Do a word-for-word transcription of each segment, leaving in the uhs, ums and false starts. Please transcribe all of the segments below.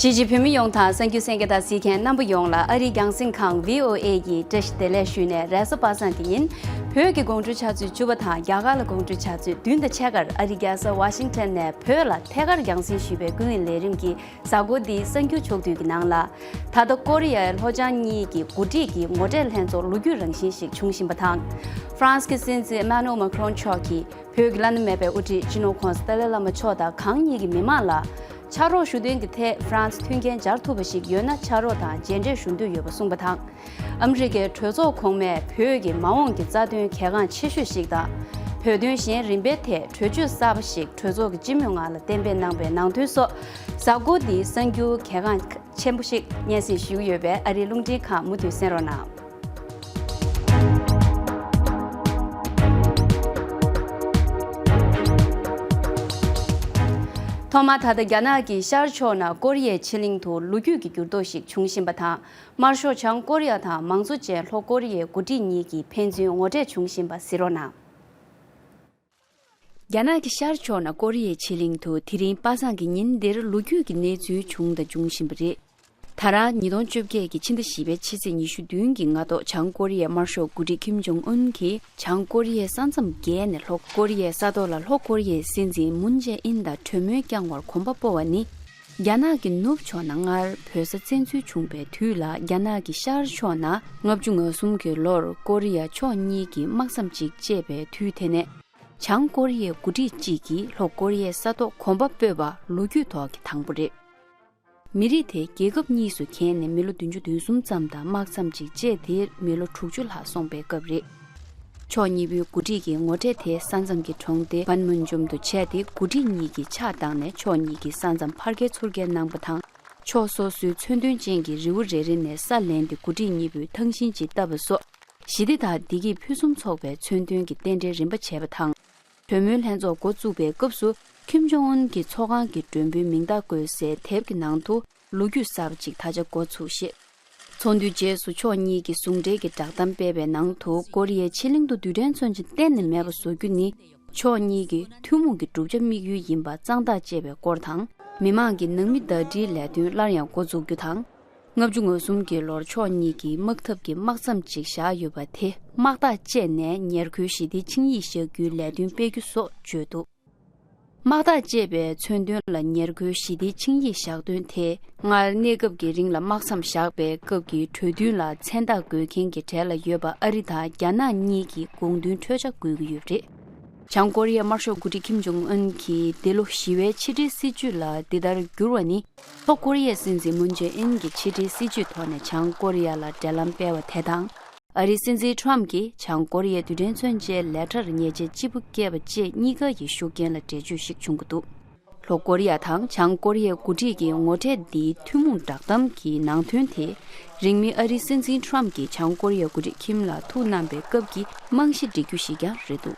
གཅིག་གཅིག་བོད་མི་ཡོངས་དང་གསར་འགྱུར་གསན་མཁན་དང་གཟིགས་མཁན་རྣམ་པ་ཡོངས་ལ་ཨ་རིའི་རྒྱང་སྲིང་ཁང་བྷི་ཨོ་ཨེ་ཡི་བཀྲ་ཤིས་བདེ་ལེགས་ཞུས་ནས། རེས་གཟའ་པ་སངས་ཀྱི་ཉིན་བོད་ཀྱི་དགོང་དྲོའི་ཆུ་ཚོད་བཅུ་པ་དང་རྒྱ་གར་ལ་དགོང་དྲོའི་ཆུ་ཚོད་བདུན་དང་ཕྱེད་ཀར་ཨ་རིའི་རྒྱལ་ས་ཝ་ཤིང་ཊོན་ནས་བོད་ལ་ཐད་ཀར་རྒྱང་སྲིང་ཞུས་པའི་ཀུན་གླེང་ལས་རིམ་གྱི་གཟའ་འཁོར་འདིའི་གསར་འགྱུར་ཕྱོགས་བསྡུས་ཀྱི་ནང་ལ། ད་ལྟ་ཀོ་རི་ཡའི་ལྷོ་བྱང་གཉིས་ཀྱི་འགོ་ཁྲིད་ཀྱི་ངོ་འཕྲད་ལྷན་ཚོགས་ལོ་རྒྱུས་རང་བཞིན་ཞིག་བྱུང་བཞིན་པ་དང་། ཧྥ་རན་སི་གི་སྲིད་འཛིན་ཨེ་མ་ནུ་ཨེལ་མཱ་ཁི་རོན་མཆོག་གིས་བོད་ཀྱི་བླ་ན་མེད་པའི་དབུ་ཁྲིད་སྤྱི་ནོར་གོང་ས་ཏཱ་ལའི་བླ་མ་མཆོག་དང་གང་ཉིད་ཀྱི་མི་མང་ལ་ཕྱག་རོགས་ཞུ་དོན་གྱི་ཐད་ཧྥ་རན་སི་མཐུན་རྐྱེན་སྦྱར་ཐུབ་པ་ཞིག་ཡོད་ན་ཕྱག་རོགས་དང་མཇལ་འཕྲད་ཞུ་འདོད་ཡོད་པ་གསུངས་པ་དང་། ཨ་མི་རི་ཀའི་གྲོས་ཚོགས་གོང་མས་བོད་ཀྱི་མ་འོངས་ཀྱི་རྩ་དོན་གལ་འགངས་ཆེ་ཤོས་ཤིག་དང་། བོད་དོན་གཞན་རིམ་པའི་ཐད་གྲོས་ཆོད་གསར་པ་ཞིག་གྲོས་ཚོགས་ཀྱི་སྤྱི་མོས་ངག་ལ་གཏན་འབེབས་གནང་པའི་ནང་དོན་སོགས། གཟའ་འཁོར་འདིའི་གསར་འགྱུར་གལ་འགངས་ཆེན་པོ་ཞིག་སྙན་སེང་ཞུ་གི་ཡོད་པས་ཨ་རིའི་རླུང་འཕྲིན་ཁང་མུ་མཐུད་གསན་རོགས་གནང་། ཐོག་མར་ད་ལྟ་རྒྱ་ནག་གི་ཤར་ཕྱོགས་ནས་ཀོ་རི་ཡའི་ཕྱེད་གླིང་དུ་ལོ་རྒྱུས་ཀྱི་འགྱུར་ལྡོག་ཞིག་བྱུང་བཞིན་པ་དང་། དམར་ཤོག་བྱང་ཀོ་རི་ཡ་དང་མང་གཙོ་ཅན་ལྷོ་ཀོ་རི་ཡའི་འགོ་ཁྲིད་གཉིས་ཀྱིས་ཕན་ཚུན་ངོ་འཕྲད་བྱུང་བཞིན་པ་གཟིགས་རོགས་གནང་། རྒྱ་ནག་གི་ཤར་ཕྱོགས་ནས་ཀོ་རི་ཡའི་ཕྱེད་གླིང་དུ་དེ་རིང་པ་སངས་ཀྱི་ཉིན་འདིར་ལོ་རྒྱུས་ཀྱི་གནས་ཚུལ་བྱུང་དང་འབྱུང་བཞིན་པ་རེད། ད་རང་ཉིས་སྟོང་བཅོ་བརྒྱད་ཀྱི་ཕྱི་ཟླ་བཞི་པའི་ཕྱི་ཚེས་ཉི་ཤུ་བདུན་གྱི་སྔ་ཐོག་བྱང་ཀོ་རི་ཡའི་དམར་ཤོག་འགོ་ཁྲིད་ཁིམ་ཇོང་ཨུན་གྱིས་བྱང་ཀོ་རི་ཡའི་ས་མཚམས་བརྒལ་ནས་ལྷོ་ཀོ་རི་ཡའི་ས་ཐོག་ལ་ལྷོ་ཀོ་རི་ཡའི་སྲིད་འཛིན་མུན་ཇེ་ཨིན་དང་གྲོས་མོལ་བསྐྱང་བར་གོམ་པ་སྤོ་བ་ནི། རྒྱ་ནག་གི་ནུབ་ཕྱོགས་ནས་སྔར་བོད་ས་བཙན་འཛུལ་བྱུང་བའི་དུས་ལ་རྒྱ་ནག་གི་ཤར་ཕྱོགས་ནས་ལྔ་བཅུ་ང་གསུམ་གྱི་ལོར་ཀོ་རི་ཡ་ཕྱོགས་གཉིས་ཀྱིས་དམག་མཚམས་གཅིག་བཅད་པའི་དུས་དེ་ནས། བྱང་ཀོ་རི་ཡའི་འགོ་ཁྲིད་གཅིག་གིས་ལྷོ་ཀོ་རི་ཡའི་ས་ཐོག་གོམ་པ་སྤོས་པ་ལོ་རྒྱུས་ཐོག་གི་དང་པོ་རེད། མི་རིགས་དེ་རྒྱལ་ཁབ་གཉིས་སུ་གྱེས་ནས་མི་ལོ་བདུན་ཅུ་དོན་གསུམ་ཙམ་དང་དམག་མཚམས་གཅིག་བཅད་དེ་མི་ལོ་དྲུག་ཅུ་ལྷག་སོང་པའི་སྐབས་རེད། ཕྱོགས་གཉིས་པོའི་འགོ་ཁྲིད་ཀྱི་ངོ་འཕྲད་དེ་ས་མཚམས་ཀྱི་གྲོང་སྡེ་པན་མུན་ཇོམ་དུ་བྱས་ཏེ། འགོ་ཁྲིད་གཉིས་ཀྱིས་ཕྱག་བཏང་ནས་ཕྱོགས་གཉིས་ཀྱི་ས་མཚམས་ཕར་སྐྱེལ་ཚུར་སྐྱེལ་གནང་པ་དང་། ཕྱོགས་སོ་སོའི་མཚོན་དོན་ཅན་གྱི་རི་བོ་རེ་རེ་ནས་ས་ལེན་ཏེ་འགོ་ཁྲིད་གཉིས་པོས་ཐང་ཤིང་ཅིག་བཏབ་པ་སོགས། ཞི་བདེ་དང་བདེ་སྐྱིད་ཕུན་སུམ་ཚོགས་པའི་མཚོན་དོན་གྱི་རྟེན་འབྲེལ་རིམ་པ་བྱས་པ་དང་། གྲོས་མོལ་ལྷན་ཚོགས་འགོ་བཙུགས་པའི་སྐབས་སུ། ཁིམ་ཇོང་ཨུན་གྱི་ཚོགས་ཁང་གི་མགྲོན་པོའི་མིང་རྟགས་བཀོད་སའི་དེབ་ཀྱི་ནང་དུ་ལོ་རྒྱུས་གསར་པ་ཅིག་ད་ཆ་འགོ་ཚུགས་ཤིང་། ཚོགས་འདུའི་རྗེས་སུ་ཕྱོགས་གཉིས་ཀྱི་ཟུང་འབྲེལ་གྱི་བསྒྲགས་གཏམ་སྤེལ་བའི་ནང་དུ། ཀོ་རི་ཡའི་ཕྱེད་གླིང་དུ་རྡུལ་ཕྲན་མཚོན་ཆ་གཏན་ནས་མེད་པ་བཟོ་རྒྱུ་ནི། ཕྱོགས་གཉིས་ཀྱི་ཐུན་མོང་གི་བསྒྲུབ་བྱ་དམིགས་ཡུལ་ཡིན་པ་གཙང་ཐག་བཅད་པའི་སྐོར་དང་། མི་མང་གི་ནང་མི་ཟླ་སྒྲིལ་ལས་དོན་སླར་ཡང་འགོ་འཛུགས་རྒྱུ་དང་། ལྔ་བཅུ་ང་གསུམ་གྱི་ལོར་ཕྱོགས་གཉིས་ཀྱིས་དམག་འཐབ་ཀྱི་དམག་མཚམས་ཅིག་བཞག་ཡོད་པ་དེ་དམག་རྟགས་བཅད་ནས་ཉེར་མཁོའི་ཞི་བདེའི་ཆིངས་ཡིག་བཞག་རྒྱུའི་ལས་དོན་སྤེལ་རྒྱུ་སོགས་བརྗོད་འདུག་དམག་རྟགས་བཅད་པའི་མཚོན་དོན་ལ་ཉེར་མཁོའི་ཞི་བདེའི་ཆིངས་ཡིག་བཞག་དོན་དེ། སྔར་གནས་སྐབས་ཀྱི་རིང་ལ་དམག་མཚམས་བཞག་པའི་སྐབས་ཀྱི་གྲོས་མཐུན་ལ་མཚན་རྟགས་འགོད་མཁན་གྱི་གྲས་ལ་ཡོད་པ་ཨ་རི་དང་རྒྱ་ནག་གཉིས་ཀྱི་དགོངས་དོན་འཕྲོད་བྱ་དགོས་ཀྱི་ཡོད་པ་རེད། བྱང་ཀོ་རི་ཡའི་དམར་ཤོག་འགོ་ཁྲིད་ཁིམ་ཇོང་ཨུན་གྱིས་འདི་ལོ་ཞི་བའི་ཕྱི་འབྲེལ་སྲིད་ཇུས་ལ་འདི་ལྟར་བསྒྱུར་བ་ནི། ལྷོ་ཀོ་རི་ཡའི་སྲིད་འཛིན་མུན་ཇེ་ཨིན་གྱིས་ཕྱི་འབྲེལ་སྲིད་ཇུས་ཐོག་ནས་བྱང་ཀོ་རི་ཡ་ལ་འབྲེལ་ལམ་སྤེལ་བ་དེ་དང་། ཨ་རིའི་སྲིད་འཛིན་ཁྲོམ་གྱིས་བྱང་ཀོ་རི་ཡའི་རྡུལ་ཕྲན་མཚོན་ཆའི་ལས་གྲྭར་ཉེས་ཆད་ལྕི་པོ་བཀལ་བ་བཅས་གཉིས་ཀ་ཡི་ཤུགས་རྐྱེན་ལ་འགྲེལ་བརྗོད་ཞིག་བྱུང་གི་འདུག་ལྷོ་ཀོ་རི་ཡ་དང་བྱང་ཀོ་རི་ཡའི་འགོ་ཁྲིད་ཀྱི་ངོ་འཕྲད་འདིའི་ཐུན་མོང་བསྒྲགས་གཏམ་གྱི་ནང་དོན་དེ། རིང་མིན་ཨ་རིའི་སྲིད་འཛིན་ཁྲོམ་གྱིས་བྱང་ཀོ་རི་ཡའི་འགོ་ཁྲིད་ཁིམ་ལ་ཐུགས་གནང་པའི་སྐབས་ཀྱི་རྨང་གཞི་སྒྲིག་རྒྱུ་ཞིག་ཀྱང་རེད་འདུག་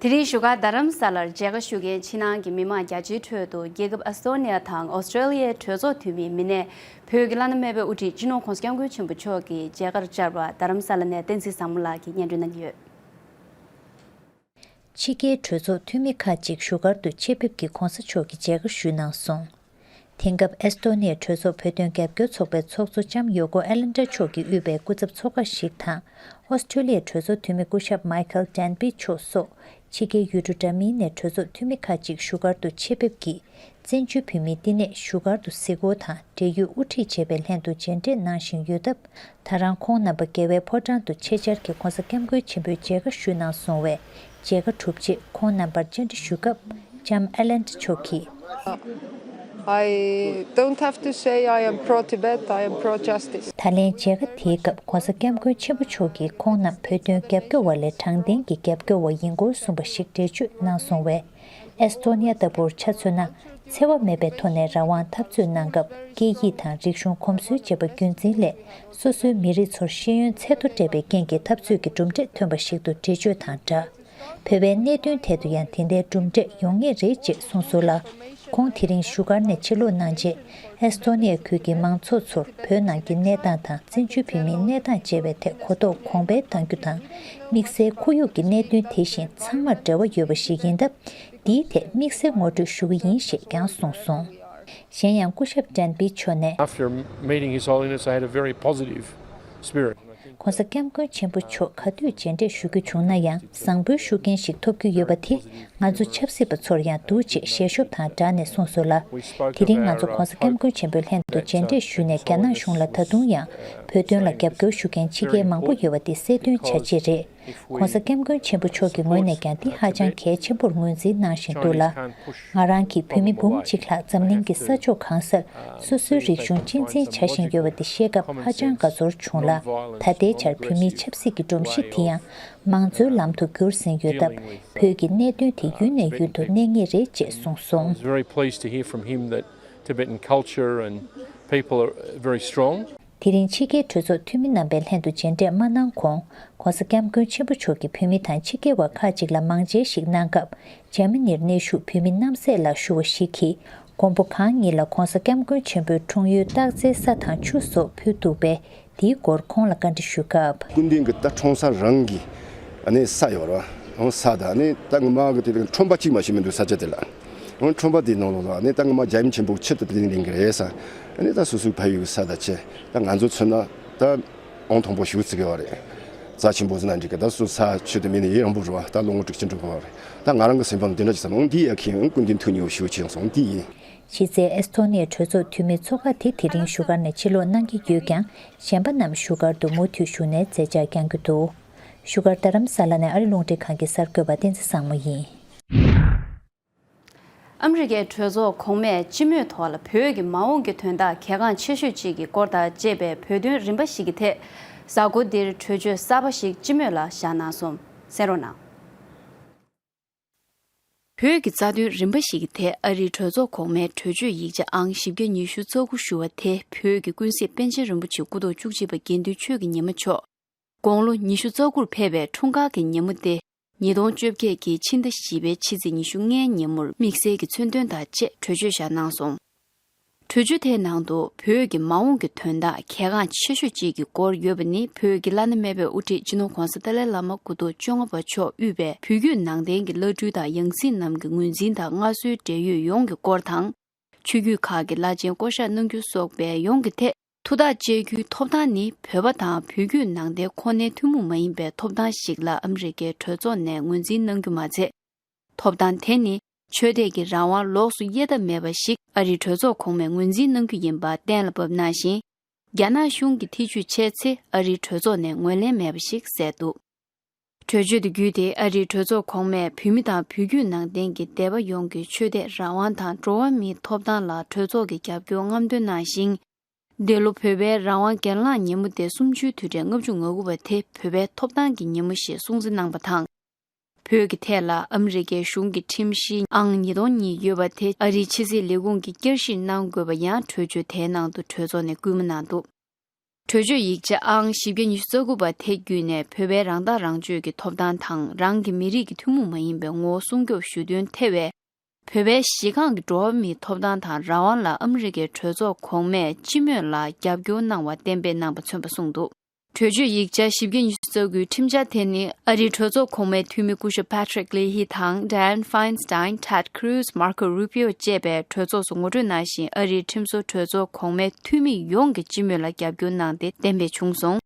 དེ་རིང་བཞུགས་སྒར་རྡ་རམ་ས་ལར་མཇལ་ཁ་ཞུ་མཁན་ཕྱི་ནང་གི་མི་མང་རྒྱ་ཆེའི་ཁྲོད་དུ། རྒྱལ་ཁབ་ཨེ་སི་ཏོ་ནི་ཡ་དང་ཨོ་སི་ཀྲོ་ལི་ཡའི་གྲོས་ཚོགས་འཐུས་མིའི་མི་སྣས་བོད་ཀྱི་བླ་ན་མེད་པའི་དབུ་ཁྲིད་སྤྱི་ནོར་༧གོང་ས་༧སྐྱབས་མགོན་ཆེན་པོ་མཆོག་གི་མཇལ་ཁར་བཅར་བ། རྡ་རམ་ས་ལ་ནས་བསྟན་འཛིན་བཟང་མོ་ལགས་ཀྱིས་སྙན་སྒྲོན་གནང་གི་ཡོད། ཕྱི་རྒྱལ་གྲོས་ཚོགས་འཐུས་མི་ཁག་ཅིག་བཞུགས་སྒར་དུ་ཆེད་ཕེབས་ཀྱིས་༧གོང་ས་མཆོག་གི་མཇལ་ཁ་ཞུས་གནང་སོང་། དེང་སྐབས་ཨེ་སི་ཏོ་ནི་ཡའི་གྲོས་ཚོགས་བོད་དོན་རྒྱབ་སྐྱོར་ཚོགས་པའི་ཚོགས་གཙོ་ལྕམ་ཡོ་ཀོ་ཨེ་ལན་ཏྲ་མཆོག་གིས་དབུས་པའི་སྐུ་ཚབ་ཚོགས་ཁག་ཞིག་དང་། ཨོ་སི་ཀྲོ་ལི་ཡའི་གྲོས་ཚོགས་འཐུས་མི་སྐུ་ཞབས་མའི་ཁལ་ཏན་པི་མཆོག་སོགས་ཕྱི་རྒྱལ་ཡུལ་གྲུ་འདྲ་མིན་ནས་གྲོས་ཚོགས་འཐུས་མི་ཁག་ཅིག་བཞུགས་སྒར་དུ་ཆེད་ཕེབས་ཀྱིས་བཙན་བྱོལ་བོད་མིའི་བསྟི་གནས་བཞུགས་སྒར་དུ་གཟིགས་སྐོར་དང་འབྲེལ་ཡོད་དབུ་ཁྲིད་བྱས་པའི་ལྷན་དུ་མཇལ་འཕྲད་གནང་བཞིན་ཡོད་སྟབས། ད་རང་ཁོང་རྣམ་པ་རྒྱལ་བའི་ཕོ་བྲང་དུ་ཆེད་བཅར་གྱིས་༧གོང་ས་༧སྐྱབས་མགོན་ཆེན་པོའི་མཇལ་ཁ་ཞུས་གནང་སོང་བས། མཇལ་ཁ་གྲུབ་རྗེས་ཁོང་རྣམ་པར་བཅར་འདྲི་ཞུ་སྐབས་ལྕམ་ཨེ་ལན་ཏྲ་མཆོག་གིས། I don't have to say I am pro-Tibet, I am pro-justice. ད་ལན་མཇལ་ཁ་དེའི་སྐབས་༧གོང་ས་༧སྐྱབས་མགོན་ཆེན་པོ་མཆོག་གིས་ཁོང་རྣམས་བོད་དོན་རྒྱབ་སྐྱོར་བ་ལས་དྲང་བདེན་གྱི་རྒྱབ་སྐྱོར་བ་ཡིན་སྐོར་གསུངས་པ་ཞིག་འགྲེལ་བརྗོད་གནང་སོང་བས། ཨེ་སི་ཏོ་ནི་ཡ་ལྟ་བུར་ཆ་མཚོན་ན། འཚེ་བ་མེད་པའི་ཐོག་ནས་རང་དབང་འཐབ་རྩོད་གནང་སྐབས། སྐད་ཡིག་དང་རིག་གཞུང་གོམས་སྲོལ་བཅས་པ་རྒྱུན་འཛིན་ལས། སོ་སོའི་མི་རིགས་ཚོར་ཤེས་ཡོན་ཚད་མཐོ་སྤྲད་པའི་རྐྱེན་གྱིས་འཐབ་རྩོད་ཀྱི་གྲུབ་འབྲས་ཐོན་པ་ཞིག་ཏུ་འགྲེལ་བརྗོད་དང་སྦྲགས། བོད་པའི་གནད་དོན་ཐད་དུ་ཡང་དེ་འདྲའི་གྲུབ་འབྲས་ཡོང་ངེས་རེད་ཅེས་གསུངས་སོང་ལ། ཁོང་དེ་རིང་བཞུགས་སྒར་ནས་ཕྱིར་ལོག་གནང་རྗེས། ཨེ་སི་ཏོ་ནི་ཡ་ཁུལ་གྱི་མང་ཚོགས་ཚོར་བོད་ནང་གྱི་གནས་སྟངས་དང་བཙན་བྱོལ་བོད་མིའི་གནས་སྟངས་བཅས་པའི་ཐད་གོ་རྟོགས་གོང་འཕེལ་གཏང་རྒྱུ་དང་། དམིགས་བསལ་ཁོར་ཡུག་གི་གནད་དོན་དེ་བཞིན་ཚང་མར་འབྲེལ་བ་ཡོད་པ་ཞིག་ཡིན་སྟབས། འདིའི་ཐད་དམིགས་བསལ་ངོ་སྤྲོད་ཞུ་གི་ཡིན་ཞེས་ཀྱང་གསུངས་སོང་། གཞན་ཡང་སྐུ་ཞབས་ཏྲན་པི་མཆོག་ནས། After meeting His Holiness, I had a very positive spirit. གོང་ས་སྐྱབས་མགོན་ཆེན་པོ་མཆོག་ག་དུས་མཇལ་འཕྲད་ཞུ་རྒྱུ་བྱུང་ན་ཡང་བཟང་པོའི་ཤུགས་རྐྱེན་ཞིག་ཐོབ་རྒྱུ་ཡོད་པ་དེ་ང་ཚོ་ཆབ་སྲིད་པ་ཚོར་ཡང་འདུག་ཅེས་ཞལ་ཤོབ་དང་སྦྲགས་ནས་གསུངས་སོང་ལ། དེ་རིང་ང་ཚོ་གོང་ས་སྐྱབས་མགོན་ཆེན་པོའི་ལྷན་དུ་མཇལ་འཕྲད་ཞུས་ནས་རྒྱ་ནག་གཞུང་ལ་ད་དུང་ཡང་བོད་དོན་ལ་རྒྱབ་སྐྱོར་ཞུ་མཁན་ཕྱི་རྒྱལ་མང་པོ་ཡོད་པ་དེ་གསལ་སྟོན་བྱ་ཆེད་རེད། གོང་ས་སྐྱབས་མགོན་ཆེན་པོ་མཆོག་གི་ངོས་ནས་ཀྱང་འདི་ཧ་ཅང་གལ་ཆེན་པོར་ངོས་འཛིན་གནང་བཞིན་འདུག་ལ། ང་རང་གིས་བོད་མི་འབུམ་གཅིག་ལྷག་འཛམ་གླིང་གི་ས་ཕྱོགས་གང་སར་སོ་སོའི་རིག་གཞུང་གཅེས་འཛིན་བྱ་བཞིན་ཡོད་པ་དེ་ཤེས་སྐབས་ཧ་ཅང་དགའ་ཚོར་བྱུང་ལ། ད་ལྟའི་ཆར་བོད་མིའི་ཆབ་སྲིད་ཀྱི་སྒྲོམ་གཞི་དེ་ཡང་མང་གཙོའི་ལམ་དུ་བསྒྱུར་ཟིན་ཡོད་སྟབས། བོད་ཀྱི་གནད་དོན་དེ་ཡུན་ནས་ཡུན་དུ་གནས་ངེས་རེད་ཅེས་གསུངས་སོང་། I was very pleased to hear from him that Tibetan culture and people are very strong. དེ་རིང་ཕྱི་རྒྱལ་གྲོས་ཚོགས་འཐུས་མི་རྣམ་པའི་ལྷན་དུ་མཇལ་འཕྲད་མ་གནང་གོང་། གོང་ས་སྐྱབས་མགོན་ཆེན་པོ་མཆོག་གིས་བོད་མི་དང་ཕྱི་རྒྱལ་བ་ཁག་ཅིག་ལ་མང་མཇལ་ཞིག་གནང་སྐབས། འཇར་མ་ནིར་གནས་བཞུགས་བོད་མི་རྣམ་སྲས་ལ་ཞུ་བ་ཞིག་གིས། མགོན་པོ་གང་ཉིད་ལ་གོང་ས་སྐྱབས་མགོན་ཆེན་པོའི་འཁྲུངས་ཡུལ་སྟག་རྩེའི་ས་དང་ཆུ་སོགས་ཕུལ་འདུག་པས། དེའི་སྐོར་ཁོང་ལ་བཀའ་འདྲི་ཞུས་སྐབས། སྐུ་མདུན་གྱི་ད་འཁྲུངས་ས་རང་གི་ཨ་ནི་ས་ཡོད་ར། ཨང་ས་དང་ཨ་ནི་ད་ངོ་མ་གི་དེ་ཁྲོམ་པ་གཅིག་མ་ཞིག་མི་འདུག་ས་ཆ་དེ་ལ། ཨང་ཁྲོམ་པ་དེའི་ནང་ལོགས་ལ་ཨ་ནི་ད་ངོ་མ་རྒྱལ་ཡུམ་ཆེན་པོ་ཆེད་དུ་དེ་ལིང་ལིང་གི་རེད་ས། ཨ་ནི་ད་སོ་སོའི་ཕ་ཡུལ་གྱི་ས་དང་བཅས་ད་ང་ཚོ་མཚོན་ན་ད་ཨང་དང་པོ་ཞུ་ཚིག་གི་བ་རེད། རྩ་ཆེན་པོ་ཟེར་ན་འགྲིག་གི། ད་སོ་ས་ཆོས་དེ་མིན་ནི་ཡི་རང་པོ་རུ་བ་ད་ལོ་ངོ་དྲུག་ཅུ་འགྲོ་གི་བ་རེད། ད་ང་རང་གི་སེམས་པ་འདི་འདྲ་ཅིག་ས་ནང་འདི་ཡ་ཁྱེད་ཨང་སྐུ་མདུན་ཐུགས་ཉིད་ཞུ་ཆེ་སོང་འདི་ཡིན། གཞི་རྩའི་ཨེས་ཐོ་ནི་ཡའི་གྲོས་ཚོགས་འཐུས་མི་ཚོགས་ཁག་དེ་དེ་རིང་བཞུགས་སྒར་ནས་ཕྱིར་ལོག་གནང་གི་ཡོད་ཀྱང་། གཞན་པ་རྣམས་བཞུགས་སྒར་དུ་མུ་མཐུད་བཞུགས་ནས་མཛད་འཆར་བསྐྱང་རྒྱུ་འདུག་བཞུགས་སྒར་རྡ་རམ་ས་ལ་ནས་ཨ་རི་རླུང་འཕྲིན་ཁང་གི་གསར་འགོད་པ་བསྟན་འཛིན་བཟང་མོ་ཡིན། ཨ་མི་རི་ཀའི་གྲོས་ཚོགས་གོང་མས་སྤྱི་མོས་ཐོག་ལ་བོད་ཀྱི་མ་འོངས་ཀྱི་དོན་དག་གལ་འགངས་ཆེ་ཤོས་གཅིག་གི་སྐོར་དང་བཅས་པའི་བོད་དོན་རིམ་པ་ཞིག་གི་ཐད། གཟའ་འཁོར་འདིར་གྲོས་ཆོད་གསར་པ་ཞིག་སྤྱི་མོས་ལ་བཞག་གནང་སོང་། གསན་རོགས་གནང་། བོད་ཀྱི་རྩ་དོན་རིམ་པ་ཞིག་གི་ཐད་ཨ་རིའི་གྲོས་ཚོགས་གོང་མའི་གྲོས་ཆོད་ཡིག་ཆ་ཨང་བཞི་བརྒྱ་ཉི་ཤུ་རྩ་དགུ་ཞུ་བ་དེ་བོད་ཀྱི་ཀུན་གཟིགས་པཎ་ཆེན་རིན་པོ་ཆེ་སྐུ་ཐོག་བཅུ་གཅིག་པ་དགེ་འདུན་ཆོས་ཀྱི་ཉི་མ་མཆོག་དགུང་ལོ་ཉི་ཤུ་རྩ་དགུར་ཕེབས་པའི་འཁྲུངས་སྐར་གྱི་ཉིན་མོ་སྟེ། ཉིས་སྟོང་བཅོ་བརྒྱད་ཀྱི་ཕྱི་ཟླ་བཞི་པའི་ཕྱི་ཚེས་ཉི་ཤུ་ལྔའི་ཉིན་མོར་དམིགས་བསལ་གྱི་མཚོན་དོན་དང་བཅས་གྲོས་ཆོད་བཞག་གནང་སོང་། གྲོས་ཆོད་དེའི་ནང་དུ་བོད་ཀྱི་མ་འོངས་ཀྱི་དོན་དག་གལ་འགངས་ཆེ་ཤོས་གཅིག་གི་སྐོར་ཡོད་པ་ནི། བོད་ཀྱི་བླ་ན་མེད་པའི་དབུ་ཁྲིད་སྤྱི་ནོར་༧གོང་ས་ཏཱ་ལའི་བླ་མ་སྐུ་ཐོག་བཅོ་ལྔ་པ་མཆོག་དབུས་པའི་བོད་བརྒྱུད་ནང་བསྟན་གྱི་བླ་སྤྲུལ་དང་ཡང་སྲིད་རྣམས་ཀྱི་ངོས་འཛིན་དང་སྔར་སྲོལ་འབྲེལ་ཡོད་ཡོངས་ཀྱི་སྐོར་དང་། ཆོས་བརྒྱུད་ཁག་གི་བླ་ཆེན་བསྐོ་གཞག་གནང་རྒྱུ་སོགས་པའི་ཡོངས་ཀྱི་ཐད་ཐུགས་ཐག་བཅད་རྒྱུའི་ཐོབ་ཐང་ནི། བོད་པ་དང་བོད་བརྒྱུད་ནང་བསྟན་ཁོ་ནའི་ཐུན་མོང་མ་ཡིན་པའི་ཐོབ་ཐང་ཞིག་ལ་ཨ་མི་རི་ཀའི་གྲོས་ཚོགས་ནས་ངོས་འཛིན་གནང་རྒྱུ་མ་ཚད། ཐོབ་ཐང་དེ་ནི་ཆོས་དད་ཀྱི་རང་དབང་ལོགས་སུ་དབྱེ་ཐབས་མེད་པ་ཞིག་ཨ་རིའི་གྲོས་ཚོགས་གོང་མས་ངོས་འཛིན་གནང་རྒྱུ་ཡིན་པ་གཏན་ལ་ཕབ་གནང་ཞིང་། རྒྱ་ནག་གཞུང་གིས་ཐེ་བྱུས་བྱས་ཚེ་ཨ་རིའི་གྲོས་ཚོགས་ནས་ངོས་ལེན་མེད་པ་ཞིག་གསལ་འདུག་གྲོས་ཆོད་དུ་བརྒྱུད་དེ་ཨ་རིའི་གྲོས་ཚོགས་གོང་མས་བོད་མི་དང་བོད་བརྒྱུད་ནང་བསྟན་གྱི་སྡེ་པ་ཡོངས་ཀྱི་ཆོས་དད་རང་དབང་དང་འགྲོ་བ་མིའི་ཐོབ་ཐང་ལ་གྲོས་ཚོགས་ཀྱི་རྒྱབ་སྐྱོར་རྔམ་སྟོན་གནང་ཞིང་། འདི་ལོ་བོད་པའི་རང་དབང་སྒེར་ལངས་ཉིན་མོ་སྟེ་གསུམ་བཅུའི་དུས་དྲན་ལྔ་བཅུ་ང་དགུ་པ་དེ་བོད་པའི་ཐོབ་ཐང་གི་ཉིན་མོ་ཞེས་སྲུང་བརྩི་གནང་བ་དང་། བོད་ཀྱི་ཐད་ལ་ཨ་མི་རི་ཀའི་གཞུང་གི་ཁྲིམས་གཞི་ཨང་ཉིས་སྟོང་གཉིས་ཡོད་པ་དེ་ཨ་རིའི་ཕྱི་སྲིད་ལས་ཁུངས་ཀྱིས་བསྐྱར་ཞིབ་གནང་དགོས་པ་ཡང་གྲོས་ཆོད་དེའི་ནང་དུ་གྲོས་ཚོགས་ནས་སྐུལ་མ་གནང་འདུག་གྲོས་ཆོད་ཡིག་ཆ་ཨང་བཞི་བརྒྱ་ཉི་ཤུ་རྩ་དགུ་པ་དེ་བརྒྱུད་ནས་བོད་པའི་རང་ཐག་རང་གཅོད་ཀྱི་ཐོབ་ཐང་དང་རང་གི་མི་རིགས་ཀྱི་ཐུན་མོང་མ་ཡིན་པའི་ངོ་བོ་སྲུང་སྐྱོབ་ཞུ་དོན་ཐེ་བའི་བོད་པའི་གཞི་རྐང་གི་འགྲོ་བ་མིའི་ཐོབ་ཐང་དང་རང་དབང་ལ་ཨ་མི་རི་ཀའི་གྲོས་ཚོགས་གོང་མས་སྤྱི་མོས་ལ་རྒྱབ་སྐྱོར་གནང་བ་གཏན་འབེབས་གནང་པ་མཚོན་པ་གསུངས་འདུག་གྲོས་ཆོད་ཡིག་ཆ་བཞི་བརྒྱ་ཉི་ཤུ་རྩ་དགུའི་ཁྲིམས་འཆར་དེ་ནི་ཨ་རིའི་གྲོས་ཚོགས་གོང་མའི་འཐུས་མི་སྐུ་ཞབས་Patrick Leahy དང་Dianne Feinstein, Ted Cruz, Marco Rubio བཅས་པས་གྲོས་ཚོགས་སུ་ངོ་སྤྲོད་གནང་ཞིང་། ཨ་རིའི་ཁྲིམས་བཟོ་གྲོས་ཚོགས་གོང་མའི་འཐུས་མི་ཡོངས་ཀྱིས་སྤྱི་མོས་ལ་རྒྱབ་སྐྱོར་གནང་སྟེ་གཏན་འབེབས་བྱུང་སོང་།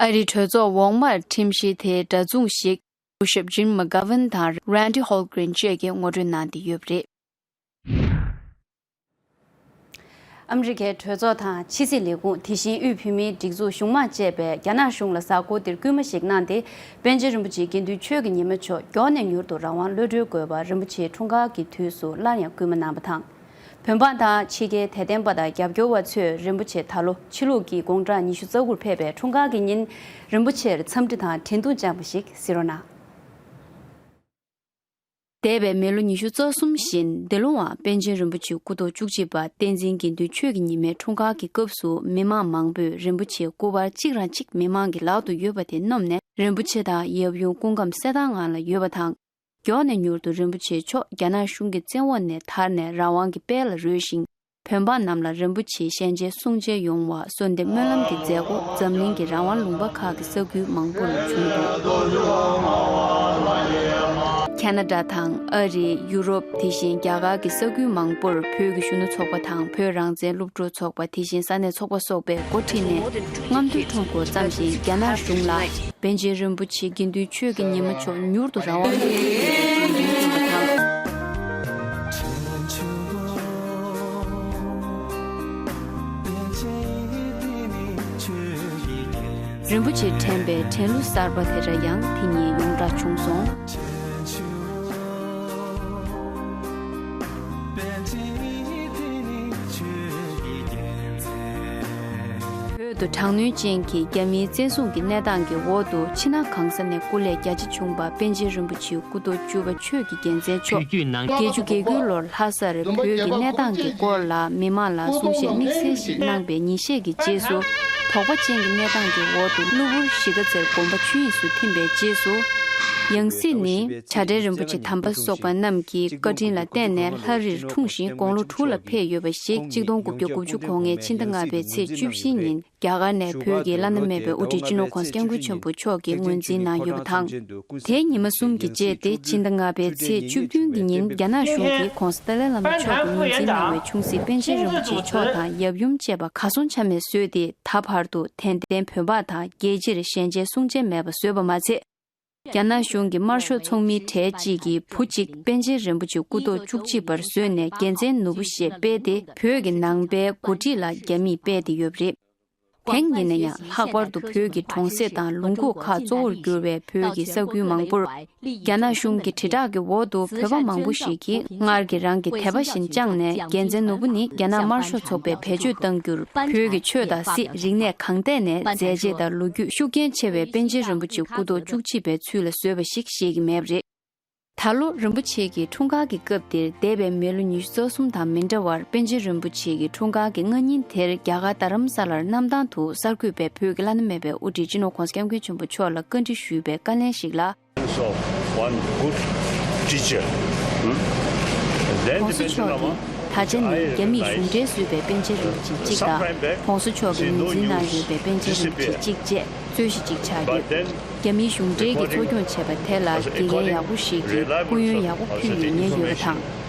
ཨ་རིའི་གྲོས་ཚོགས་འོག་མར་ཁྲིམས་གཞི་དེའི་འདྲ་མཚུངས་ཤིག་སྐུ་ཞབས་Jim McGovern དང་Randi Hallgren བཅས་ཀྱིས་ངོ་སྤྲོད་གནང་སྟེ་ཡོད་པ་རེད། ཨ་མི་རི་ཀའི་གྲོས་ཚོགས་དང་ཕྱི་སྲིད་ལས་ཁུངས། དེ་བཞིན་དབུས་བོད་མིའི་སྒྲིག་འཛུགས་གཞུང་མང་བཅས་པས་རྒྱ་ནག་གཞུང་ལ་གཟའ་འཁོར་འདིར་སྐུལ་མ་ཞིག་གནང་སྟེ། པཎ་ཆེན་རིན་པོ་ཆེ་དགེ་འདུན་ཆོས་ཀྱི་ཉི་མ་མཆོག་མགྱོགས་ནས་མྱུར་དུ་རང་དབང་གློད་གྲོལ་དགོས་པར་རིན་པོ་ཆེའི་འཁྲུངས་སྐར་གྱི་དུས་སུ་སླར་ཡང་སྐུལ་མ་གནང་བ་དང་། བོད་འབངས་དང་ཕྱི་རྒྱལ་དད་ལྡན་པ་དང་རྒྱབ་སྐྱོར་བ་ཚོས་རིན་པོ་ཆེ་ད་ལོ་ཕྱི་ལུགས་ཀྱི་དགུང་གྲངས་ཉི་ཤུ་རྩ་དགུར་ཕེབས་པའི་འཁྲུངས་སྐར་གྱི་ཉིན། རིན་པོ་ཆེར་འཚམས་འདྲི་དང་དྲན་གདུང་བཅངས་པ་ཞིག་གཟིགས་རོགས་གནང་། འདས་པའི་མི་ལོ་ཉི་ཤུ་རྩ་གསུམ་བཞིན་འདི་ལོའང་པཎ་ཆེན་རིན་པོ་ཆེ་སྐུ་ཐོག་བཅུ་གཅིག་པ་བསྟན་འཛིན་དགེ་འདུན་ཆོས་ཀྱི་ཉི་མའི་འཁྲུངས་སྐར་གྱི་སྐབས་སུ་མི་མང་མང་པོས་རིན་པོ་ཆེའི་སྐུ་པར་གཅིག་རང་གཅིག་མི་མང་གི་ལག་ཏུ་ཡོད་པ་དེ་བསྣམས་ནས། རིན་པོ་ཆེ་དང་ཡབ་ཡུམ་སྐུ་ཁམས་གསལ་ཐང་ངང་ལ་ཡོད་པ་དང་། མགྱོགས་ནས་མྱུར་དུ་རིན་པོ་ཆེ་མཆོག་རྒྱ་ནག་གཞུང་གི་བཙན་འོག་ནས་ཐར་ནས་རང་དབང་གི་དཔལ་ལ་རོལ་ཞིང་། བོད་འབངས་རྣམས་ལ་རིན་པོ་ཆེའི་ཞལ་མཇལ་གསུང་མཇལ་ཡོང་བར་གསོལ་འདེབས་སྨོན་ལམ་གྱི་མཛད་སྒོ་འཛམ་གླིང་གི་རང་དབང་ལུང་པ་ཁག་གི་ས་ཁུལ་མང་པོར་བྱུང་འདུག་ཁ་ན་ཌ་དང་ཨ་རི། ཡུ་རོབ། དེ་བཞིན་རྒྱ་གར་གྱི་ས་ཁུལ་མང་པོར་བོད་ཀྱི་གཞོན་ནུ་ཚོགས་པ་དང་བོད་རང་བཙན་སློབ་ཕྲུག་ཚོགས་པ། དེ་བཞིན་ས་གནས་ཚོགས་པ་སོགས་པས་འགོ་ཁྲིད་ནས་རྔམ་སྟོན་ཁྲོམ་སྐོར་བརྩམས་ཤིང་། རྒྱ་ནག་གཞུང་ལ་པཎ་ཆེན་རིན་པོ་ཆེ་དགེ་འདུན་ཆོས་ཀྱི་ཉི་མ་མཆོག་མྱུར་དུ་རང་དབང་ཐོབ་པའི་ཆེད་དུ་འབོད་སྐུལ་ཞུས་པ་དང་། རིན་པོ་ཆེ་དྲན་པའི་དྲན་གླུ་གསར་པ་དེ་འདྲ་ཡང་དེ་ཉིད་ཡོངས་གྲགས་བྱུང་སོང་། བོད་དུ་དྲག་གནོན་ཅན་གྱི་རྒྱ་མིའི་བཙན་བཟུང་གི་གནས་སྟངས་ཀྱི་འོག་ཏུ་ཕྱི་ནང་གང་ས་ནས་སྐུ་ལས་རྒྱ་ཆེ་བྱུང་བ་པཎ་ཆེན་རིན་པོ་ཆེའི་སྐུ་ཐོག་བཅུ་པ་ཆོས་ཀྱི་རྒྱལ་མཚན་མཆོག་བརྒྱད་ཅུ་གྱ་དགུ་ལོར་ལྷ་སར་བོད་ཀྱི་གནས་སྟངས་ཀྱི་སྐོར་ལ་མི་མང་ལ་གསུང་བཤད་དམིགས་བསལ་ཞིག་གནང་པའི་ཉིན་ཤས་ཀྱི་རྗེས་སུ། དོགས་པ་ཅན་གྱི་གནས་སྟངས་ཀྱི་འོག་ཏུ་གློ་བུར་གཞིས་ཀ་རྩེར་དགོན་པ་ཆོས་དབྱིངས་སུ་ཐིམ་པའི་རྗེས་སུ། ཡང་སྲིད་ནི་བྱ་བྲལ་རིན་པོ་ཆེ་དམ་པ་སོགས་པ་རྣམས་ཀྱི་བཀའ་དྲིན་ལ་བརྟེན་ནས་ལྷ་རིར་འཁྲུངས་ཤིང་དགུང་ལོ་དྲུག་ལ་ཕེབས་ཡོད་པ་ཞིག་གཅིག་སྟོང་དགུ་བརྒྱ་དགུ་བཅུ་གོ་ལྔའི་ཕྱི་ཟླ་ལྔ་པའི་ཚེས་བཅུ་བཞི་ཉིན་རྒྱ་གར་ནས་བོད་ཀྱི་བླ་ན་མེད་པའི་དབུ་ཁྲིད་སྤྱི་ནོར་༸གོང་ས་༸སྐྱབས་མགོན་ཆེན་པོ་མཆོག་གིས་ངོས་འཛིན་གནང་ཡོད་པ་དང་། དེའི་ཉི་མ་གསུམ་གྱི་རྗེས་ཏེ་ཕྱི་ཟླ་ལྔ་པའི་ཚེས་བཅུ་བདུན་གྱི་ཉིན་རྒྱ་ནག་གཞུང་གིས་༸གོང་ས་ཏཱ་ལའི་བླ་མ་མཆོག་གི་ངོས་འཛིན་གནང་བའི་ཆུང་སྲིད་པཎ་ཆེན་རིན་པོ་ཆེ་མཆོག་དང་ཡབ་ཡུམ་བཅས་པ་གར་སོང་ཆ་མེད་བཟོས་ཏེ། ད་བར་དུ་དད་ལྡན་བོད་འབངས་དང་རྒྱལ་སྤྱིར་ཞལ་མཇལ་གསུང་མཇལ་མེད་པ་བཟོས་པ་མ་ཚད། རྒྱ་ནག་གཞུང་གི་དམར་ཤོག་ཚོགས་མིའི་གྲས་གཅིག་གིས་བུ་གཅིག་པཎ་ཆེན་རིན་པོ་ཆེ་སྐུ་ཐོག་བཅུ་གཅིག་པར་བཟོས་ནས་རྒྱལ་མཚན་ནོར་བུ་ཞེས་སྤེལ་ཏེ། བོད་ཀྱི་ནང་པའི་འགོ་ཁྲིད་ལ་རྒྱ་མིས་སྤེལ་ཏེ་ཡོད་པ་རེད། དེང་ཡིན་ན་ཡང་། ལྷག་པར་དུ་བོད་ཀྱི་གྲོང་གསེབ་དང་ལུང་ཁུག་ཁག་གཙོ་བོར་གྱུར་བའི་བོད་ཀྱི་ས་ཁུལ་མང་པོར། རྒྱ་ནག་གཞུང་གི་དྲིལ་བསྒྲགས་ཀྱི་འོག་ཏུ་བོད་པ་མང་པོ་ཞིག་གིས་སྔར་གྱི་རང་གི་དད་པ་བཞིན་བཅངས་ནས། རྒྱལ་མཚན་ནོར་བུ་ནི་རྒྱ་ནག་དམར་ཤོག་ཚོགས་པས་བེད་སྤྱོད་གཏང་རྒྱུར། བོད་ཀྱི་ཆོས་དང་སྲིད། རིག་གནས་གང་ཐད་ནས་མཛད་རྗེས་དང་ལོ་རྒྱུས་ཤུགས་རྐྱེན་ཆེ་བའི་པཎ་ཆེན་རིན་པོ་ཆེ་སྐུ་ཐོག་བཅུ་གཅིག་པའི་ཚུལ་ལ་བཟོས་པ་ཞིག་ཤེས་ཀྱི་མེད་པ་རེད། ད་ལོ་རིན་པོ་ཆེ་གི་འཁྲུངས་སྐར་གྱི་སྐབས་འདིར། འདས་པའི་མི་ལོ་ཉི་ཤུ་རྩ་གསུམ་དང་མི་འདྲ་བར། པཎ་ཆེན་རིན་པོ་ཆེ་གི་འཁྲུངས་སྐར་གྱི་སྔ་ཉིན་དེར། རྒྱ་གར་རྡ་རམ་ས་ལར་གནམ་ཐང་དུ་གསར་འགོད་པས་བོད་ཀྱི་བླ་ན་མེད་པའི་དབུ་ཁྲིད་སྤྱི་ནོར་༸གོང་ས་༸སྐྱབས་མགོན་ཆེན་པོ་མཆོག་ལ་བཀའ་འདྲི་ཞུས་པའི་བཀའ་ལན་ཞིག་ལ། So, one good teacher. Hmm? Then the ༸གོང་ས་མཆོག་གིས། ད་ཆ་ནི་རྒྱ་མིས་གཞུང་འབྲེལ་བཟོས་པའི་པཎ་ཆེན་རིན་པོ་ཆེ་གཅིག་དང་། ༸གོང་ས་མཆོག་གིས་ངོས་འཛིན་གནང་ཡོད་པའི་པཎ་ཆེན་རིན་པོ་ཆེ་གཅིག་བཅས་རྩོད་གཞི་གཅིག་ཆགས་ཡོད། རྒྱ་མིའི་གཞུང་འབྲེལ་གྱིས་འཚོ་སྐྱོང་བྱས་པ་དེ་ལ་དགེ་རྒན་ཡག་པོ་ཞིག་གིས་སྐུ་ཡོན་ཡག་པོ་ཕུལ་ནས་ཉན་ཡོད་པ་དང་།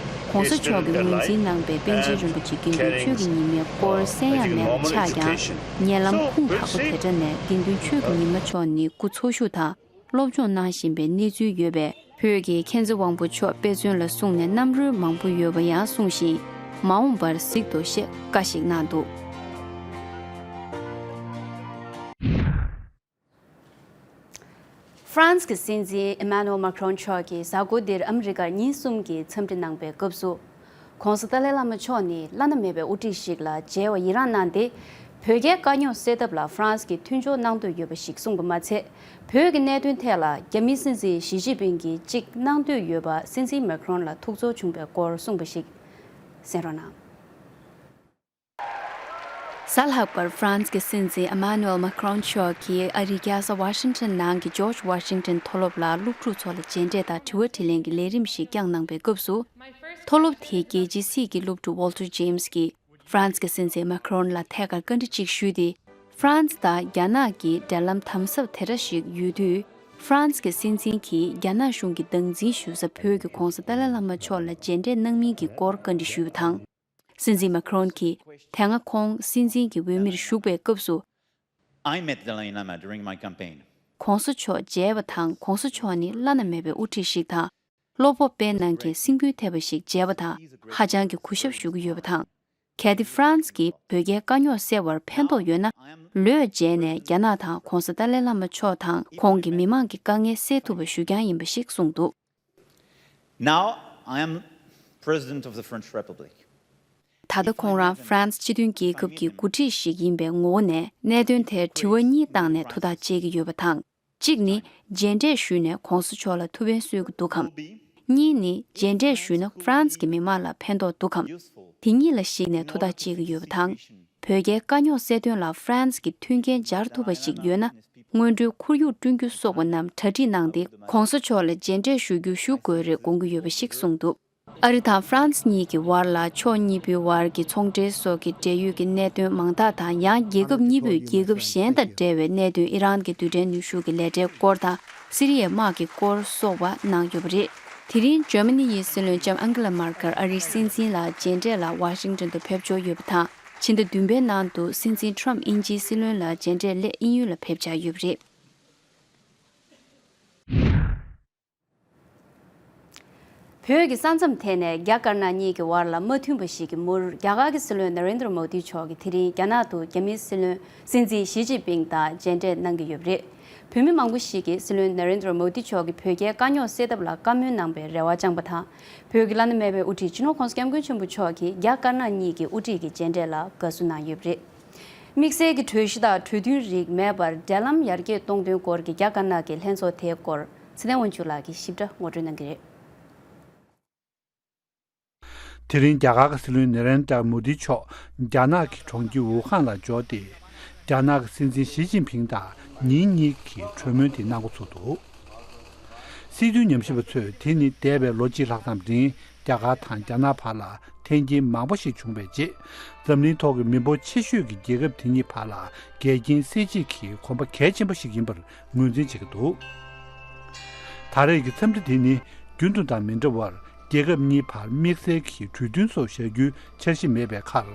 ༸གོང་ས་མཆོག་གིས་ངོས་འཛིན་གནང་པའི་པཎ་ཆེན་རིན་པོ་ཆེ་དགེ་འདུན་ཆོས་ཀྱི་ཉི་མའི་སྐོར་གསན་ཡ་མེད་པ་ཆགས་ཀྱང་། ཉེ་ལམ་ཁུངས་དག་པོ་དེ་འདྲ་ནས་དགེ་འདུན་ཆོས་ཀྱི་ཉི་མ་མཆོག་ནི་སྐུ་འཚོ་བཞུགས་དང་། སློབ་སྦྱོང་གནང་བཞིན་པའི་གནས་ཚུལ་ཡོད་པས། བོད་ཀྱི་མཁྱེན་བརྩེ་དབང་པོ་མཆོག་དཔེ་མཚོན་ལ་བཟུང་ནས་རྣམ་རོལ་མང་པོ་ཡོད་པ་ཡང་གསུངས་ཤིང་། མ་འོངས་པར་གཟིགས་དོ་ཞེས་བཀའ་ཞིག་གནང་འདུག། ཧྥ་རན་སི་གི་སྲིད་འཛིན་ཨེ་མ་ནུ་ཨེལ་མཱ་ཁི་རོན་མཆོག་གིས་གཟའ་འཁོར་འདིར་ཨ་མི་རི་ཀར་ཉིན་གསུམ་གྱི་འཚམས་འདྲི་གནང་པའི་སྐབས་སུ། ༸གོང་ས་ཏཱ་ལའི་བླ་མ་མཆོག་ནི་བླ་ན་མེད་པའི་དབུ་ཁྲིད་ཞིག་ལ་མཇལ་བ་ཡི་རངས་གནང་སྟེ། བོད་རྒྱའི་དཀའ་རྙོག་སེལ་ཐབས་ལ་ཧྥ་རན་སི་གིས་མཐུན་སྦྱོར་གནང་འདོད་ཡོད་པ་ཞིག་གསུངས་པ་མ་ཚད། བོད་ཀྱི་གནད་དོན་ཐད་ལ་རྒྱ་མིའི་སྲིད་འཛིན་ཞི་ཅིན་ཕིང་གིས་གཅིག་གནང་འདོད་ཡོད་པ་སྲིད་འཛིན་མཱ་ཁི་རོན་ལ་ཐུགས་ཚོར་བྱུང་པའི་སྐོར་གསུངས་པ་ཞིག་གསན་རོགས་གནང་། གཟའ་ལྷག་པར་ཧྥ་རན་སི་གི་སྲིད་འཛིན་ཨེ་མ་ནུ་ཨེལ་མཱ་ཁི་རོན་མཆོག་གིས་ཨ་རིའི་རྒྱལ་ས་ཝ་ཤིང་ཊོན་ནང་གི་ཇོརྗ་ཝ་ཤིང་ཊོན་མཐོ་སློབ་ལ་སློབ་ཕྲུག་ཚོ་ལ་མཇལ་འཕྲད་དང་དྲི་བ་དྲིས་ལན་གྱི་ལས་རིམ་ཞིག་བསྐྱངས་གནང་པའི་སྐབས་སུ། མཐོ་སློབ་དེའི་རྒྱལ་སྤྱིའི་སྲིད་ཀྱི་སློབ་ཕྲུག་ཝོལ་ཊར་ཇེམ་སི་གིས་ཧྥ་རན་སི་གི་སྲིད་འཛིན་མཱ་ཁི་རོན་ལ་ཐད་ཀར་བཀའ་འདྲི་གཅིག་ཞུས་ཏེ། ཧྥ་རན་སི་དང་རྒྱ་ནག་གི་འབྲེལ་ལམ་དམ་ཟབ་དེ་འདྲ་ཞིག་ཡོད་དུས། ཧྥ་རན་སི་གི་སྲིད་འཛིན་གྱིས་རྒྱ་ནག་གཞུང་གིས་སྟངས་འཛིན་ཞུ་ས་བོད་ཀྱི་༸གོང་ས་ཏཱ་ལའི་བླ་མ་མཆོག་ལ་མཇལ་འཕྲད་གནང་མིན་གྱི་སྐོར་བཀའ་འདྲི་ཞུས་པ་དང་། སྲིད་འཛིན་མཱ་ཁི་རོན་གྱིས་དེ་སྔ་ཁོང་སྲིད་འཛིན་གྱི་འོས་མིར་ཞུགས་པའི་སྐབས་སུ། I met Dalai Lama during my campaign. ༸གོང་ས་མཆོག་མཇལ་བ་དང་༸གོང་ས་མཆོག་ནི་བླ་ན་མེད་པའི་དབུ་ཁྲིད་ཞིག་དང་། བློ་སྤོབས་སྤེལ་གནང་མཁན་སེམས་འགུལ་ཐེབས་པ་ཞིག་མཇལ་བ་དང་ཧ་ཅང་གི་གུས་ཞབས་ཞུ་གི་ཡོད་པ་དང་། གལ་ཏེ་ཧྥ་རན་སི་གིས་བོད་རྒྱའི་དཀའ་རྙོག་སེལ་བར་ཕན་ཐོགས་ཡོད་ན། ལོས་མཇལ་ནས་རྒྱ་ནག་དང་༸གོང་ས་ཏཱ་ལའི་བླ་མ་མཆོག་དང་ཁོང་གི་མི་མང་གི་དཀའ་ངལ་སེལ་ཐུབ་པ་ཞུ་རྐྱང་ཡིན་པ་ཞིག་གསུངས་འདུག། Now I am President of the French Republic. ད་ལྟ་ཁོང་རང་ཧྥ་རན་སི་སྤྱི་མཐུན་རྒྱལ་ཁབ་ཀྱི་འགོ་ཁྲིད་ཞིག་ཡིན་པའི་ངོ་བོ་ནས་གནད་དོན་དེར་དྲི་བ་གཉིས་བཏང་ནས་ཐུགས་ཐག་བཅད་ཀྱི་ཡོད་པ་དང་། གཅིག་ནི། མཇལ་འཕྲད་ཞུས་ནས་༸གོང་ས་མཆོག་ལ་ཐུགས་ཕན་གསོས་ཀྱི་འདུག་གམ། གཉིས་ནི། མཇལ་འཕྲད་ཞུས་ན་ཧྥ་རན་སི་གི་མི་མང་ལ་ཕན་ཐོགས་འདུག་གམ། དེ་གཉིས་ལ་གཞིགས་ནས་ཐུགས་ཐག་བཅད་ཀྱི་ཡོད་པ་དང་། བོད་རྒྱའི་དཀའ་རྙོག་སེལ་དོན་ལ་ཧྥ་རན་སི་གི་མཐུན་རྐྱེན་སྦྱར་ཐུབ་པ་ཞིག་ཡོད་ན། སྔོན་འགྲོའི་ཁོར་ཡུག་བསྐྲུན་རྒྱུ་སོགས་པ་རྣམས་གྲ་སྒྲིག་གནང་སྟེ། ༸གོང་ས་མཆོག་ལ་མཇལ་འཕྲད་ཞུ་རྒྱུ་ཞུ་དགོས་རེད་དགོངས་ཀྱི་ཡོད་པ་ཞིག་གསུངས་འདུག། ཨ་རི་དང་ཧྥ་རན་སི་གཉིས་ཀྱི་བར་ལ་ཕྱོགས་གཉིས་པོའི་བར་གྱི་ཚོང་འབྲེལ་སོགས་ཀྱི་འབྲེལ་ཡོད་ཀྱི་གནད་དོན་མང་དག་དང་། ཡང་རྒྱལ་ཁབ་གཉིས་པོས་རྒྱལ་ཁབ་གཞན་དང་འབྲེལ་བའི་གནད་དོན། ཨི་རན་གྱི་རྡུལ་ཕྲན་ནུས་ཤུགས་ཀྱི་ལས་གྲྭའི་སྐོར་དང་། སི་རི་ཡའི་དམག་གི་སྐོར་སོགས་པ་གནང་ཡོད་པ་རེད། དེ་རིང་འཇར་མ་ནི་ཡི་སྲིད་བློན་ལྕམ་ཨན་ཀེ་ལ་མར་ཀལ་ཨ་རིའི་སྲིད་འཛིན་ལ་མཇལ་འཕྲད་ལ་ཝ་ཤིང་ཏོན་དུ་ཕེབས་འབྱོར་ཡོད་པ་དང་། ཕྱི་ཟླ་བདུན་པའི་ནང་དུ་སྲིད་འཛིན་ཁྲོམ་དབྱིན་ཇིའི་སྲིད་བློན་ལ་མཇལ་འཕྲད་སླད་དབྱིན་ཡུལ་ལ་ཕེབས་འཆར་ཡོད་པ་རེད། བོད་ཀྱི་ས་མཚམས་ཐད་ནས་རྒྱ་དཀར་ནག་གཉིས་ཀྱི་བར་ལ་མ་མཐུན་པ་ཞིག་གི་མུར། རྒྱ་གར་གྱི་སྲིད་བློན་ན་རེན་དྲ་མོ་དི་མཆོག་གིས་དེ་རིང་རྒྱ་ནག་ཏུ་རྒྱ་མིའི་སྲིད་བློན་སྲིད་འཛིན་ཞི་ཅིན་ཕིང་དང་མཇལ་འཕྲད་གནང་གི་ཡོད་པ་རེད། བོད་མི་མང་པོ་ཞིག་གིས་སྲིད་བློན་ན་རེན་དྲ་མོ་དི་མཆོག་གིས་བོད་རྒྱའི་དཀའ་རྙོག་སེལ་ཐབས་ལ་བཀའ་མོལ་གནང་བའི་རེ་བ་བཅངས་པ་དང་། བོད་ཀྱི་བླ་ན་མེད་པའི་དབུ་ཁྲིད་སྤྱི་ནོར་༸གོང་ས་༸སྐྱབས་མགོན་ཆེན་པོ་མཆོག་གིས་རྒྱ་དཀར་ནག་གཉིས་ཀྱི་དབུ་ཁྲིད་ཀྱི་མཇལ་འཕྲད་ལ་དགའ་བསུ་གནང་ཡོད་པ་རེད། དམིགས་བསལ་གྱི་གྲོས་གཞི་དང་གྲོས་མཐུན་རིགས་མེད་པར་འབྲེལ་ལམ་ཡར་རྒྱས་གཏོང་དོན་སྐོར་གྱི་རྒྱ་དཀར་ནག་གི་ལྷན་ཚོགས་དེའི་སྐོར་ཚེ་བརྟན་དབང་ཕྱུག་ལགས་ཀྱིས་ཞིབ་ཕྲ་ངོ་སྤྲོད་གནང་གི་རེད། དེ་རིང་རྒྱ་གར་གྱི་སྲིད་བློན་ན་རེན་དྲ་མོ་དི་མཆོག་རྒྱ་ནག་གི་གྲོང་ཁྱེར་ཝུ་ཧན་ལ་འབྱོར་ཏེ། རྒྱ་ནག་གི་སྲིད་འཛིན་ཞི་ཅིན་ཕིང་དང་ཉིན་གཉིས་ཀྱི་གྲོས་མོལ་དེ་གནང་འགོ་ཚུགས་འདུག། སྲིད་དོན་ཉམས་ཞིབ་པ་ཚོས་དེ་ནི་འདས་པའི་ལོ་གཅིག་ལྷག་ཙམ་རིང་རྒྱ་གར་དང་རྒྱ་ནག་བར་ལ་འཐེན་འཁྱེར་མང་པོ་ཞིག་བྱུང་བའི་རྗེས། འཛམ་གླིང་ཐོག་གི་མི་འབོར་ཆེ་ཤོས་ཀྱི་རྒྱལ་ཁབ་དེ་གཉིས་བར་ལ་འགལ་རྐྱེན་སེལ་བྱེད་ཀྱི་གོམ་པ་གལ་ཆེན་པོ་ཞིག་ཡིན་པར་ངོས་འཛིན་བྱེད་ཀྱི་འདུག། ད་རེས་ཀྱི་འཚམས་འདྲི་དེ་ནི་རྒྱུན་དུ་དང་མི་འདྲ་བར། རྒྱལ་ཁབ་གཉིས་བར་དམིགས་བསལ་གྱི་གྲོས་མཐུན་སོགས་བཞག་རྒྱུའི་འཆར་གཞི་མེད་པའི་ཁར།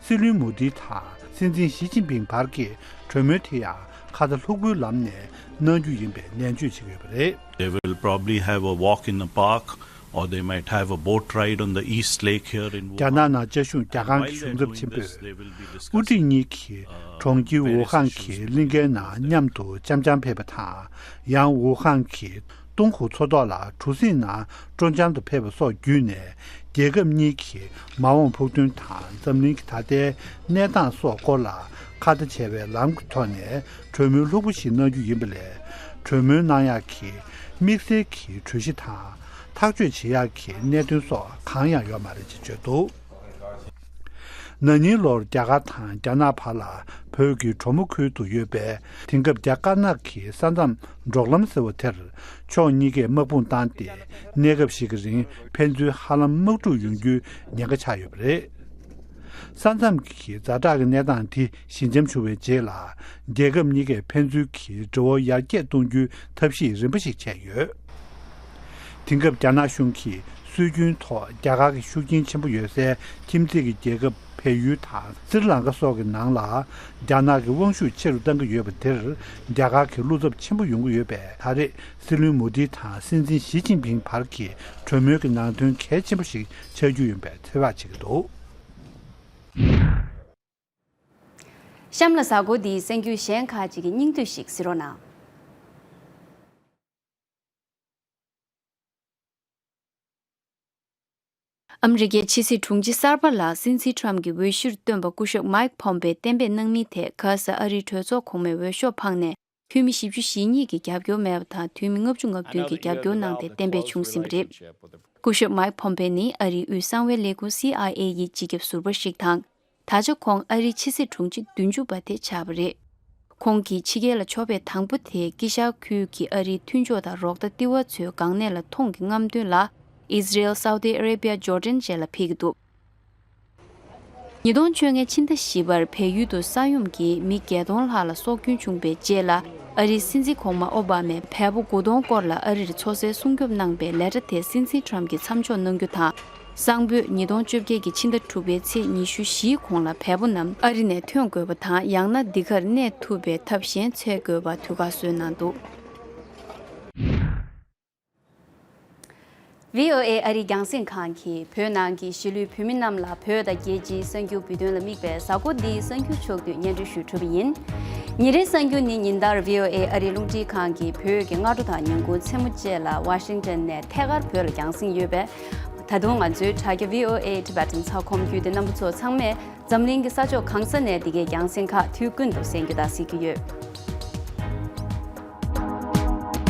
སྲིད་བློན་མོ་དི་དང་སྲིད་འཛིན་ཞི་ཅིན་ཕིང་བར་གྱི་གྲོས་མོལ་དེ་ཡང་ཁ་ཚ་ལྷུག་པོའི་ལམ་ནས་གནང་རྒྱུ་ཡིན་པའི་ནན་བརྗོད་བྱེད་ཀྱི་ཡོད་པ་རེད། They will probably have a walk in the park, or they might have a boat ride on the East Lake here in རྒྱ་ནག་Wuhan. ནང་བཅའ་བཞུགས་རྒྱ་གར་གྱི་གཞུང་ཚབ་ཆེན་པོས་དབུ་ཁྲིད་གཉིས་ཀྱིས་གྲོང་ཁྱེར་ཝུ་ཧན་གྱི་གླིང་ཁའི་ནང་མཉམ་དུ་འཆམ་འཆམ་ཕེབས་པ་དང་། ཡང་ཝུ་ཧན་གྱི་ཏུང་ཧུ་མཚོ་ཐོག་ལ་གྲུ་གཟིངས་ནང་སྤྲོ་འཆམ་དུ་ཕེབས་པ་སོགས་བརྒྱུད་ནས། རྒྱལ་ཁབ་གཉིས་ཀྱི་མ་འོངས་ཕུགས་འདུན་དང་འཛམ་གླིང་གི་ད་ལྟའི་གནས་སྟངས་སོགས་སྐོར་ལ་ཁ་བརྡ་བྱས་པའི་ལམ་གྱི་ཐོག་ནས་གྲོས་མོལ་ལྷུག་པོ་ཞིག་གནང་རྒྱུ་ཡིན་པ་ལས། གྲོས་མོལ་གནང་ཡག་གི་དམིགས་བསལ་གྱི་གྲོས་གཞི་དང་ཐག་གཅོད་བྱེད་ཡག་གི་གནད་དོན་སོགས་གང་ཡང་ཡོད་མ་རེད་ཅེས་བརྗོད་འདུག། ན་ནིང་ལོར་རྒྱ་གར་དང་རྒྱ་ནག་བར་ལ་བོད་ཀྱི་གྲོ་མོ་ཁུལ་དུ་ཡོད་པའི་དེང་སྐབས་རྒྱ་དཀར་ནག་གི་ས་མཚམས་འབྲོག་ལམ་ཟེར་བ་དེར་ཕྱོགས་གཉིས་ཀས་དམག་དཔུང་བཏང་སྟེ། གནས་སྐབས་ཤིག་གི་རིང་ཕན་ཚུན་ཧ་ལམ་དམག་འཁྲུག་ཡོང་རྒྱུའི་ཉེན་ཁ་ཆགས་ཡོད་པ་རེད། ས་མཚམས་ཀྱི་ཛ་དྲག་གི་གནས་སྟངས་དེ་ཞི་འཇམ་བྱུང་བའི་རྗེས་ལ། རྒྱལ་ཁབ་གཉིས་ཀས་ཕན་ཚུན་གྱི་འབྲེལ་བ་ཡར་རྒྱས་གཏོང་རྒྱུའི་ཐབས་ཤེས་རིམ་པ་ཞིག་བྱས་ཡོད། དེང་སྐབས་རྒྱ་ནག་གཞུང་གིས་སྲོལ་རྒྱུན་ཐོག་རྒྱ་གར་གྱི་ཤུགས་རྐྱེན་ཆེན་པོ་ཡོད་སའི་ཁྱིམ་མཚེས་ཀྱི་རྒྱལ་ཁབ་བལ་ཡུལ་དང་སི་རི་ལང་ཀ་སོགས་ཀྱི་ནང་ལ་རྒྱ་ནག་གི་དབང་ཤུགས་ཆེ་རུ་གཏང་གི་ཡོད་པ་དེར། རྒྱ་གར་གྱི་བློ་འཚབ་ཆེན་པོ་ཡོང་གི་ཡོད་པས། ད་རེས་སྲིད་བློན་མོ་དི་དང་སྲིད་འཛིན་ཞི་ཅིན་ཕིང་བར་གྱི་གྲོས་མོལ་གྱི་ནང་དོན་གལ་ཆེན་པོ་ཞིག་ཆགས་རྒྱུ་ཡིན་པའི་ཚོད་དཔག་བྱེད་ཀྱི་འདུག། གཤམ་ལ་གཟའ་འཁོར་འདིའི་གསར་འགྱུར་གཞན་ཁག་ཅིག་གི་སྙིང་བསྡུས་ཤིག་གཟིགས་རོགས་གནང་། ཨ་མི་རི་ཀའི་ཕྱི་སྲིད་དྲུང་ཆེ་གསར་པ་ལ་སྲིད་འཛིན་ཁྲམ་གྱིས་འོས་གཞིར་བཏོན་པ་སྐུ་ཞབས་མཱིག་ཕོམ་པེ་གཏན་འབེབས་གནང་མིན་ཐད། ག་ས་ཨ་རིའི་གྲོས་ཚོགས་གོང་མའི་འོས་ཤོག་འཕངས་ནས། འཐུས་མི་བཞི་བཅུ་ཞེ་གཉིས་ཀྱི་རྒྱབ་སྐྱོར་མེད་པ་དང་། འཐུས་མི་ལྔ་བཅུ་ང་བདུན་གྱིས་རྒྱབ་སྐྱོར་གནང་སྟེ་གཏན་འབེབས་བྱུང་ཟིན་པ་རེད། སྐུ་ཞབས་མཱིག་ཕོམ་པེ་ནི་ཨ་རིའི་དབུས་གསང་བའི་ལས་ཁུངས་སི་ཨའི་ཨེ་ཡི་སྤྱི་ཁྱབ་ཟུར་པ་ཞིག་དང་། ད་ཆ་ཁོང་ཨ་རིའི་ཕྱི་སྲིད་དྲུང་ཆེ་བདུན་ཅུ་པ་དེ་ཆགས་པ་རེད། ཁོང་གིས་ཕྱི་རྒྱལ་ལ་ཕྱོགས་ཕེབས་དང་པོ་དེ་དཀྱིལ་ཤར་ཁུལ་གྱི་ཨ་རིའི་མཐུན་ཕྱོགས་དང་རོགས་ཟླ་ལྟེ་བ་ཚོའི་འགག་གནད་ལ་མཐོང་གི་རྔམ་སྟོན་ལ། ཨི་ཟི་རེལ། སའུ་ཏི་ཨ་རེ་བི་ཡ། ཇོར་ཌན་བཅས་ལ་ཕེབས་ཀྱི་འདུག། ཉིས་སྟོང་བཅོ་ལྔའི་ཕྱི་ཟླ་བཞི་པར་བལ་ཡུལ་དུ་ས་ཡོམ་གྱིས་མི་བརྒྱད་སྟོང་ལྷག་ལ་སྲོག་སྐྱོན་བྱུང་བའི་རྗེས་ལ། ཨ་རིའི་སྲིད་འཛིན་གོང་མ་ཨོ་བྷ་མས་བལ་པོ་དགུ་སྟོང་སྐོར་ལ་ཨ་རིར་འཚོ་སའི་སྲུང་སྐྱོབ་གནང་པའི་ལས་གྲྭ་དེ་སྲིད་འཛིན་ཁྲམ་གྱིས་མཚམས་འཇོག་གནང་རྒྱུ་དང་། གསང་ཕོད་ཉིས་སྟོང་བཅོ་བརྒྱད་ཀྱི་ཕྱི་ཟླ་དྲུག་པའི་ཚེས་ཉི་ཤུ་བཞིའི་གོང་ལ་བལ་པོ་རྣམས་ཨ་རི་ནས་ཐོན་དགོས་པ་དང་། ཡང་ན་འདི་གར་གནས་ཐུབ་པའི་ཐབས་གཞན་འཚོལ་དགོས་པ་དུས་བཀག་བཟོས་གནང་འདུག། བྷི་ཨོ་ཨེ་ཨ་རིའི་རྒྱང་སྲིང་ཁང་གིས་བོད་ནང་གི་གཞིས་ལུས་བོད་མི་རྣམས་ལ་བོད་དང་རྒྱལ་སྤྱིའི་གསར་འགྱུར་འབུལ་དོན་ལ་དམིགས་པའི་གཟའ་འཁོར་འདིའི་གསར་འགྱུར་ཕྱོགས་བསྡུས་སྙན་སྒྲོན་ཞུས་གྲུབ་པ་ཡིན། ཉིན་རེའི་གསར་འགྱུར་ནི་ཉིན་ལྟར་བྷི་ཨོ་ཨེ་ཨ་རིའི་རླུང་འཕྲིན་ཁང་གིས་བོད་ཀྱི་སྔ་དྲོ་དང་ཉིན་གུང་མཚན་མོ་བཅས་ལ་ཝ་ཤིང་ཊོན་ནས་ཐད་ཀར་བོད་ལ་རྒྱང་སྲིང་ཡོད་པས། ད་དུང་ང་ཚོའི་དྲ་རྒྱ་བྷི་ཨོ་ཨེ་ཊི་བྷེ་ཊན་ཚ་ཁོམ་བརྒྱུད་དེ་རྣམ་པ་ཚོ་ཚང་མས་འཛམ་གླིང་གི་ས་ཕྱོགས་གང་ས་ནས་འདི་གའི་རྒྱང་སྲིང་ཁག་དུས་ཀུན་ཏུ་གསན་རྒྱུ་དང་གཟིགས་རྒྱུ་ཡོད།